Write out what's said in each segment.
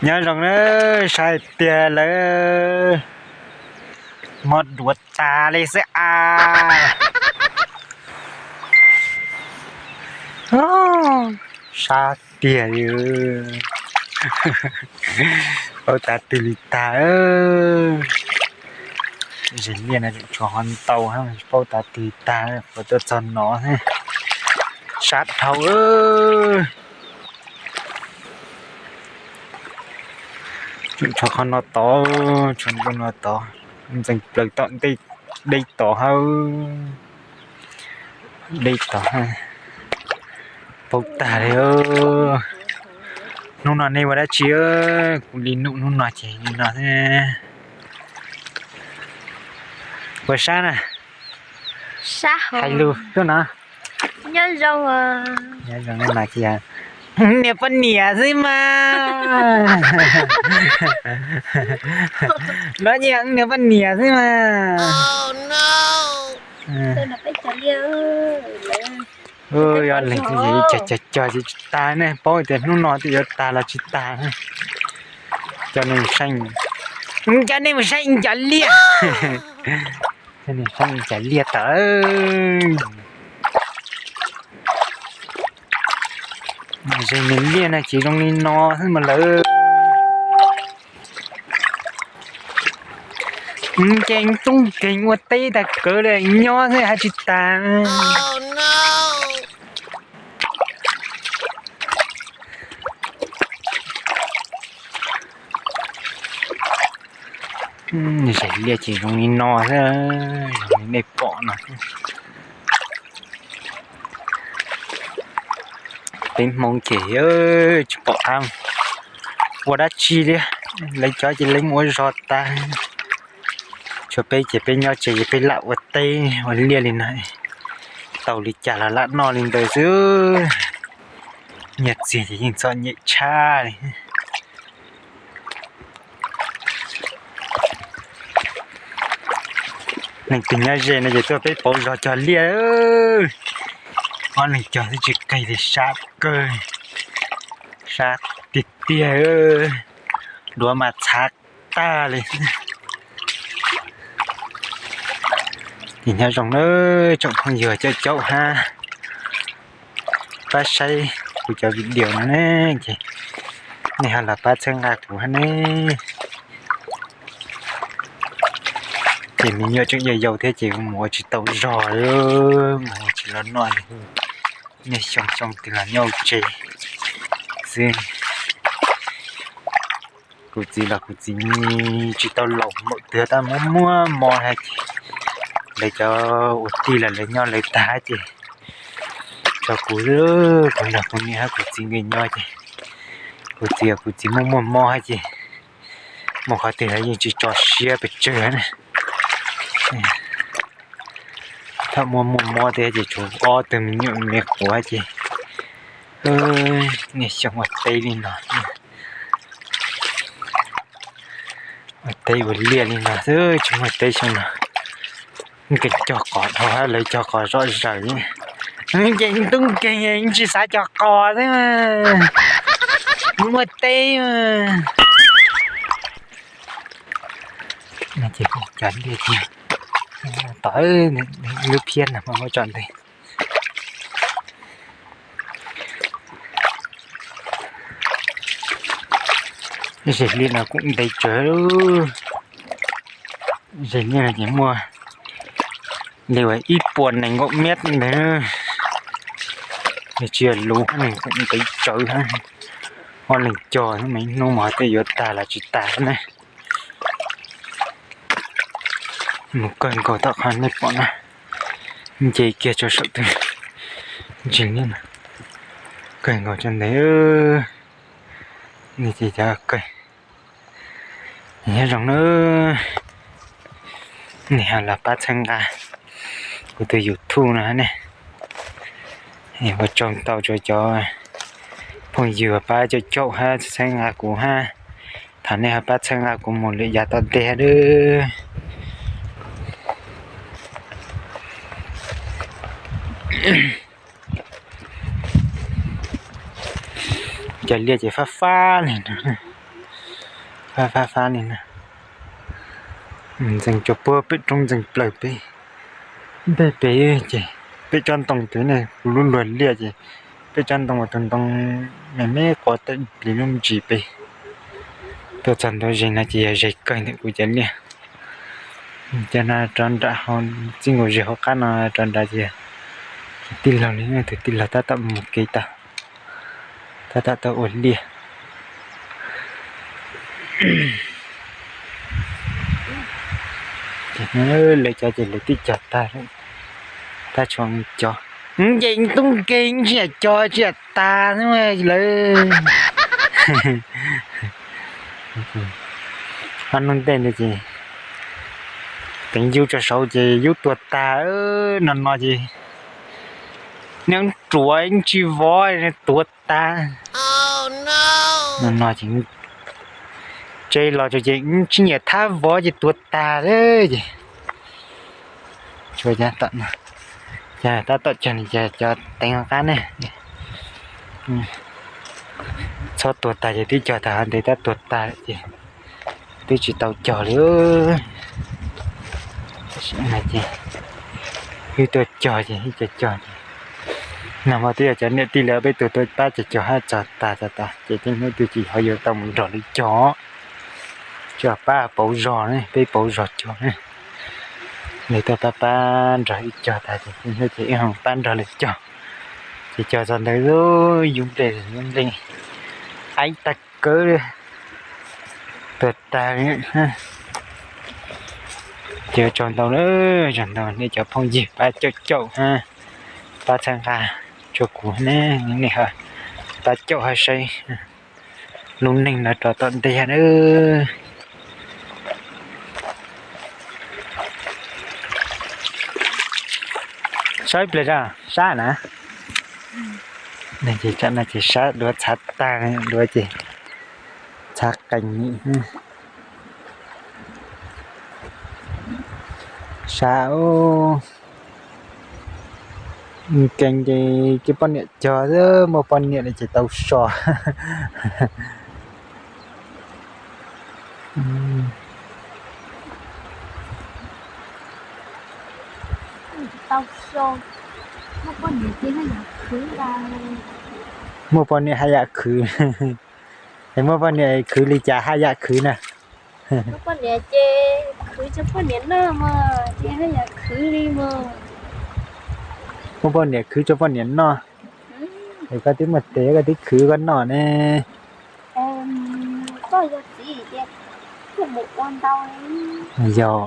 Nyob zoo na, sai tiag lawm, mob duav tas li xwb a. Sab tiag li, paub tas twg li tag. Zes liaj no tshuav qhov ntau, paub tas twg li tag, qhov tuaj txog no, sab dhau. Tshuav qhov no tod, tshuav ntu no tod, ntxeev plaws tom ntej, deb tod hab, deb tod, paub tag li. Hnub no nej ua dab tsi? Kuv li num hnub no ces li no xwb. Ua sab na, hais lus tuaj no. Nyob zoo, niam poj niam xwb mas. Los niam poj niam xwb mas. Yog leeg cog cog cog tsis tag ne, paub tias hnub no twb yuav tag los tsis tag. Coj nej mus saib, coj nej mus saib ib cov liaj. Coj nej saib ib cov liaj tawm. Zes nws liaj no ces zoo li no xwb mas lawm. Nce tub nkeeg ua teb tag kawg li, nyob xwb hab tsis tag. Zes liaj ces zoo li no xwb, zoo li nej pom no. Peb Hmoob ces tsis pom qab ua dab tsi li, lawv cov ces lawv mus ua zog tag. Tshuav peb ces peb nyob tsev ces peb lam ua teb ua liaj li no, tau li cas los lam noj li ntawd xwb. Nyiaj txiag ces yeej txom nyem tshaj li. Leej twg nyob ze no ces tuaj peb pauv zog cog liaj. Ob leeg cog twb tsis qig li, sab kawg, sab tiag tiag, duav mas txhav tag li. Ces nyob zoo nawb tsoom phooj ywg caum caum hab pab saib kuv cov video no ne, ces nej ho los pab txhawb nqa kuv hab ne. Ces me nyuam tseem yau yau thiab ces mus ua tsis tau zog, mus ua tsis los noj li. Niaj xyoo xyoo twg los nyob hauv tsev xwb. Kuv txiv los kuv txiv tsis tau laus npaum twg tab muaj muaj mob hab ces lawv cov ua tij los lawv nyob lawv tag ces tso kuv, kuv nrog kuv niam hab kuv txiv nkawd nyob ces kuv txiv, kuv txiv muaj muaj mob hab ces muaj qhov twg los yeej tsis tso siab pes tsawg na. Thaum muaj muaj mob thiab ces tshuav ob tug me nyuam me quav ces niaj xyoo ua teb li no, ua teb ua liaj li no xwb, tsis muaj teb xyoo no. Nkees cog qos dhau hab lawv cog qos zom zaws. Ces tub nkeeg tsis xav cog qos xwb, mus ua teb. Cov liaj tom lub phiab no muaj tso ntev. Zes liaj no kuj ntev tsawv, zes liaj no ces muaj li uas ib puas nees nkaum mev ntawd, nws tsis yog luv hab nws kuj ntev tsawv hab. Ob leeg cog mas ib hnub mas twb yuav tag los tsis tag na. Mus kawg nkaus tom qhov nej pom na, nce kiag tso saum twg, ntseeg kawg nkaus tso ntev. Nej ces cov kawg, nyob zoo na, nej ho los pab txhawb nqa kuv tus YouTube no ne. Ua tsaug ntau rau cov phooj ywg pab caum caum hab txhawb nqa kuv hab. Thov nej ho pab txhawb nqa kuv mus lwm yav tom ntej hab nawb. Cov liaj ces fab fab li no. Fab fab fab li na. Ntxeev tsuas puag pem roob ntxeev plaws peb ntej pem ces peb tsob ntoo twg ne kuv lub luag liaj ces peb tsob ntoo uas tus ntoo me me quas tawm plis lub ntsis pem. Tuaj txog ntug zes no ces yog zes kawg ntawm kuv cov liaj. Cov no rov nram hauv txij nkaus zes hauv qab no rov nrad ces tus tij laug li, tus tij laug tab tom mus kev tau, tab tom tau ua liaj. Lawv cov ces lawv twb cog tag, tab tshuav cov ces tub nkeeg tsis yam cog tsis yam tag lawm. Ob hnub ntej ntawd ces teev yub tso saud ces yub tuag tag. No no ces nws ruam tsis vov, tuag tag. No no ces tsev los tso ces tsis nyiam thab vov ces tuag tag lawm ces. Tsuas cov tom no, cov tab tom cog li cov teev qab ne, txhob tuag tag ces twb cog tag, ho ntev tab tuag tag lawm ces twb tsis tau cog li. Tam sim no ces wb tuaj cog ces wb cog cog ces nag hmo twb yog cov niam tij lawv peb tug tuaj pab cog cog hab txog tag txog tag ces tej hnub twg ces ho yuav tau mus nrog lawv cog. Tsis pab pauv zog ne, peb pauv zog cog ne. Lawv tuaj pab pab nrog wb cog tag ces tej hnub ces wb ho pab nrog lawv cog. Ces cog txog ntawd yub nplej yub nplej, aib tag kawg li, tuag tag li. Ces tsaug ntau, tsaug ntau nej cov phooj ywg pab caum caum, pab txhawb nqa rau kuv ne, nej ho pab caum hab saib lub neej no rau tom ntej na. Saib ib pliag, sab na. Ces tsam no ces sab duav txhav tag, duav ces txhav qees li. Sab nkees ces cia poj niam cog xwb, muaj poj niam li ces tau so. Muaj poj niam haj yam khwv. Es muaj poj niam khwv li cas haj yam khwv na? Poj niam ces khwv rau poj niam noj mas ces haj yam khwv li mas. Muaj poj niam khwv rau poj niam noj. Es koj twb muaj tes koj twb khwv koj noj ne. Koj yog txiv ces kuj mus ua ntau li. Yog.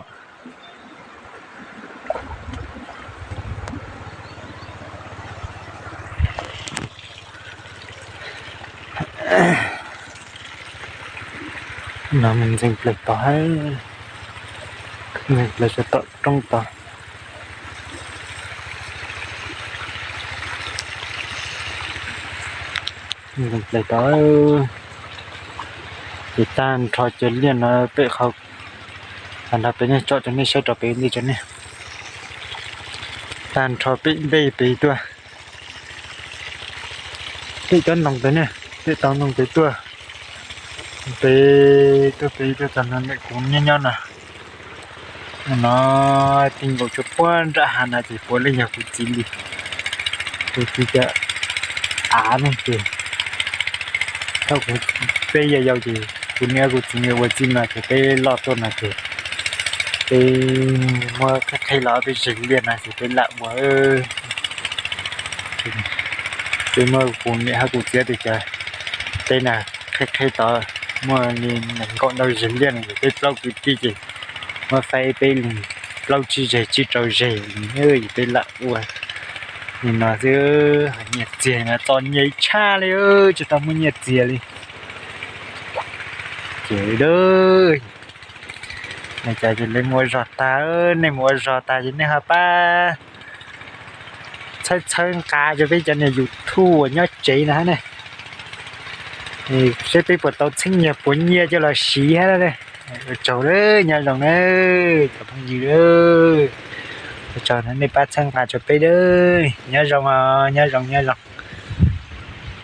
No mus ntxeev plaws tod, ntxeev plaws sab tom roob tod. Ntxeev plaws tod, ces tag nrho cov liaj no pem qhov, tag nrho pem nej tsom rau nej saib rau pem ntej tso ne. Tag nrho pem ntej pem tuaj, pem cov ntoo pem ne, pem tau ntoo pem tuaj, pem tuaj pem tuaj txog no kuv nyob nyob no. No, tij nkaus tsuas puag nram hav no ces puav leej yog kuv txiv li. Kuv txiv cov av ne ces thaum kuv peb yau yau ces kuv niam kuv txiv ua txij no ces peb loj tuaj no ces peb muab qhib qhib los peb zeg liaj no ces peb lam ua. Peb muab kuv niam hab kuv txiv tus cov teb na qhib qhib tod, muaj li nees nkaum ntau zeg liaj no ces peb plaub kwv tij ces muab faib peb li plaub tsib zeg tsib rau zeg li es peb lam ua li no xwb. Nyiaj txiag no txom nyem tshaj li, tsis tau muaj nyiaj txiag li. Ces, cas ces nej mus ua zog tag, nej mus ua zog tag ces nej ho pab txhawb txhawb nqa rau peb cov niag YouTube uas nyob tsev no hab ne, saib peb puas tau txheeb nyiaj puas nyiaj coj los siv hab. Ua tsaug, nyob zoo na cov phooj ywg, ua tsaug nej pab txhawb nqa rau peb, nyob zoo os, nyob zoo, nyob zoo.